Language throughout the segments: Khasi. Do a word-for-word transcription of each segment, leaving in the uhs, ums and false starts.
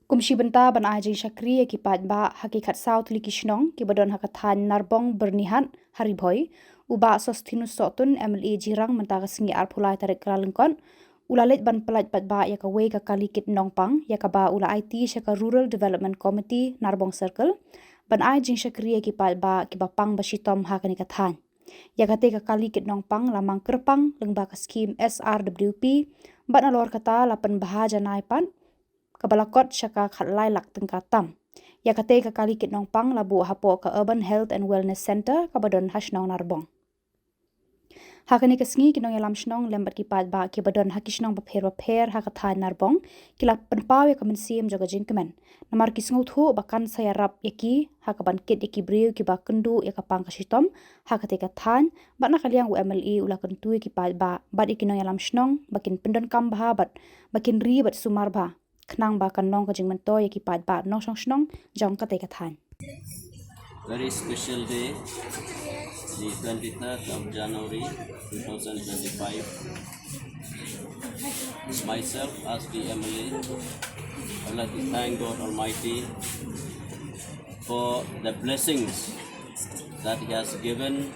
Kum shi bynta ban ai jingshakri ïa ki paidbah ha ki khatsaw tylli ki shnong kiba don ha ka thaiñ Narbong Byrnihat ha Ri Bhoi, u Bah Sosthenes Sohtun, M L A, jingïalang mynta ka sngi arphew lai tarik Kyllalyngkot u la leit ban pyllait paidbah ïa kawei ka kali kit nongpang ïa kaba u la aiti sha ka Rural Development Committee Narbong Circle ban ai jingshakri ïa ki paidbah kiba pang ba shitom ha kane ka thaiñ. Ïa katei ka kali kit nongpang la mang kyrpang lyngba ka skhim S R W P bad nalor kata la pynbha janai pat kaba la kot sha ka khatlai lak tyngka tam. Ïa katei ka kali kit nongpang la buh hapoh ka Urban Health and Wellness Centre kaba don ha shnong Narbong. Ha kane ka sngi ki nongïalam shnong lem bad ki paidbah kiba don ha ki shnong bapher bapher ha ka thaiñ Narbong ki la pynpaw ïa ka mynsiem jong ka jingkmen. Namar ki sngewthuh ba kan sa ïarap ïa ki ha kaban kit ïa ki briew kiba kynduh ïa ka pang ka shitom ha katei ka thaiñ, bad na ka liang u M L A u la kyntu ïa ki paidbah bad ïa ki nongïalam shnong ba kin pyndonkam bha bad ba kin ri bad sumar bha khnang ba kan long ka jingmyntoi ïa ki paidbah nongshong shnong jong katei ka thaiñ. Very special day, the twenty-third of January two thousand twenty-five. Myself, as the M L A, I'd like to thank God Almighty for the blessings that He has given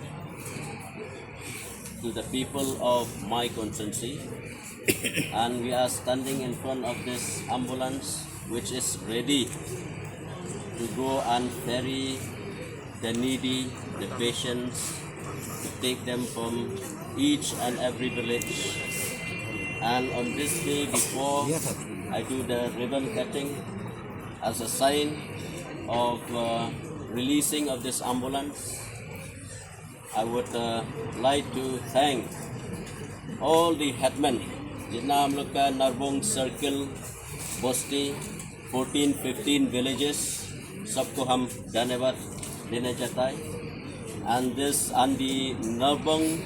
to the people of my constituency. And we are standing in front of this ambulance, which is ready to go and ferry the needy, the patients, to take them from each and every village. And on this day, before I do the ribbon cutting, as a sign of uh, releasing of this ambulance, I would uh, like to thank all the headmen, Jitna Amloka, Narbong Circle, Bosti, fourteen, fifteen villages, Sabko Hum Dhanyavad Dena Jata Hai, and this and the Narbong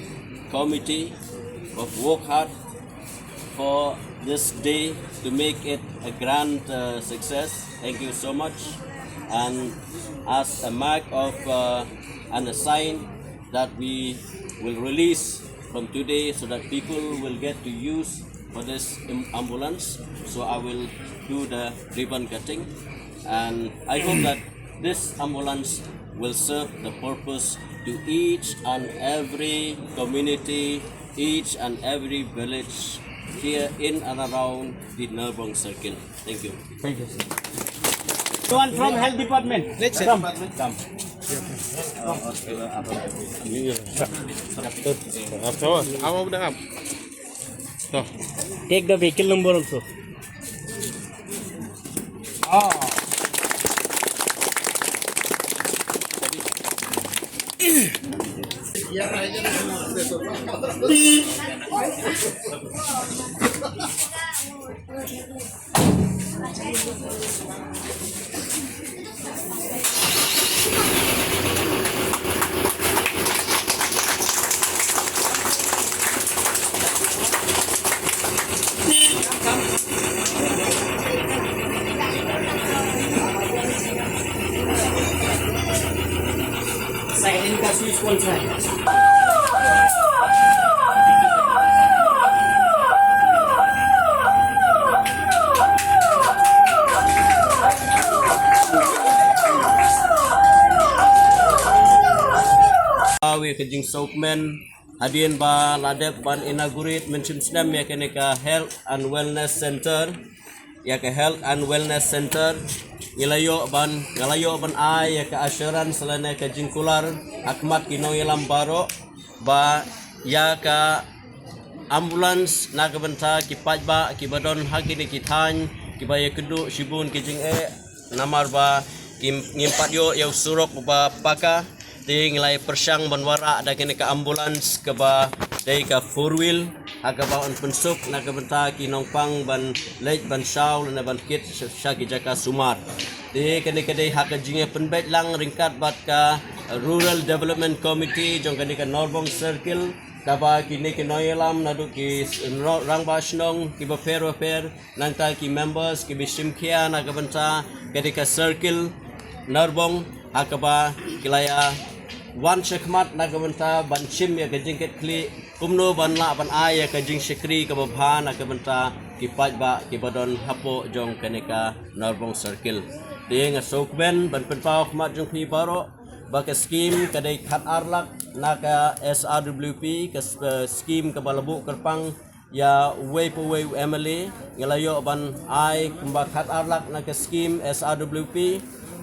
committee of work hard for this day to make it a grand uh, success. Thank you so much. And as a mark of uh, and a sign that we will release from today so that people will get to use for this ambulance. So I will do the ribbon cutting, and I hope that this ambulance will serve the purpose to each and every community, each and every village here in and around the Narbong Circle. Thank you. Thank you, sir. One from health department. Let's come. Come. Take the vehicle number also. Siren ka switch कौन सा है? Awi ka jingsngewkmen hadien ba la dep ban inaugurate mynshem snem ïa kane ka Health and Wellness Center. Ïa ka Health and Wellness Center ngi la ïoh ban, nga la ïoh ban ai ïa ka assurance lane ka jingkular ha khmat ki nongïalam baroh ba ïa ka ambulance na ka bynta ki paidbah kiba don ha kine ki thaiñ kiba ïakynduh shibun ki jingeh namar ba kim, ngim pat ïoh ïa u surok uba paka. Te ngi la ïa pyrshang ban wanrah da kane ka ambulance kaba dei ka four wheel ha kaba yn pynsuk na ka bynta ki nongpang ban leit ban shaw lane ban kit sha, sha ki jaka sumar. Te kane ka dei ha ka jingïapynbeit lang ryngkat bad ka Rural Development Committee jong kane ka Norbong Circle, kaba kine ki nongïalam naduh ki s-, rangbah shnong kiba pher bapher, nangta ki members kiba shim khia na ka bynta kane ka Circle Narbong, ha kaba ki la ïa wan shakhmat na ka bynta ban shim ïa ka jingkitkhlieh kumno ban lah ban ai ïa ka jingshakri kaba bha na ka bynta ki paidbah kiba don hapoh jong kane ka Narbong Circle. Te nga sngewkmen ban pynpaw khmat jong phi baroh ba ka skim ka dei khat ar lak na ka S R W P, ka s- eh, skim kaba la buh kyrpang ïa uwei pa uwei u M L A. Nga la ïoh ban ai kumba khat ar lak na ka skim S R W P.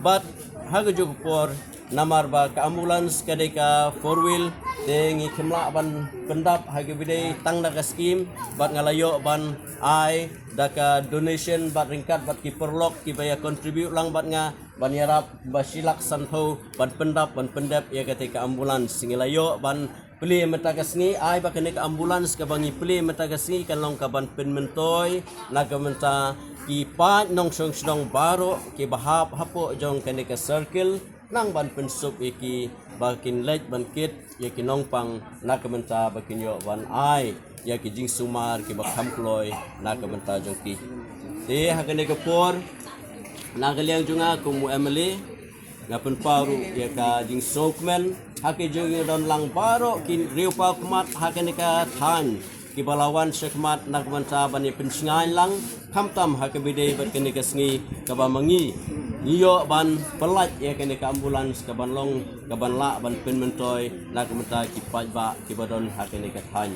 Bad ha ka juh ka por, namar ba ka ambulance ka dei ka four wheel, te ngi khlem lah ban pyndap ha kaba dei tang na ka skim. Bad nga la ïoh ban ai da ka donation bad ryngkat bad ki paralok kiba ïa contribute lang bad nga ban ïarap ba shi lak san phew ban pyndap ban pyndep ïa kata ka ambulance. Ngi la ïoh ban plie mynta ka sngi, ai ba kane ka ambulance kaba ngi plie mynta ka sngi kan long kaban pynmyntoi na ka bynta ki paid nongshong shnong baroh kiba hap hapoh jong kane ka circle, nang ban pynsuk ïa ki ba kin leit ban kit ïa ki nongpang na ka bynta ba kin ïoh ban ai ïa ki jingsumar kiba kham kloi na ka bynta jong ki. Te ha kane ka por, na ka liang jong nga kum u M L A, nga pynpaw ruh ïa ka jingsngewkmen ha ki jingdon lang baroh ki riewpaw khmat ha kane ka thaiñ kiba la wan sha khmat na ka bynta ban ïa pynshngaiñ lang, khamtam ha kaba dei bad kane ka sngi kaba ma ngi ngi ïoh ban pyllait ïa kane ka ambulance kaban long kaban lah ban pynmyntoi na ka bynta ki paidbah kiba don ha kane ka thaiñ.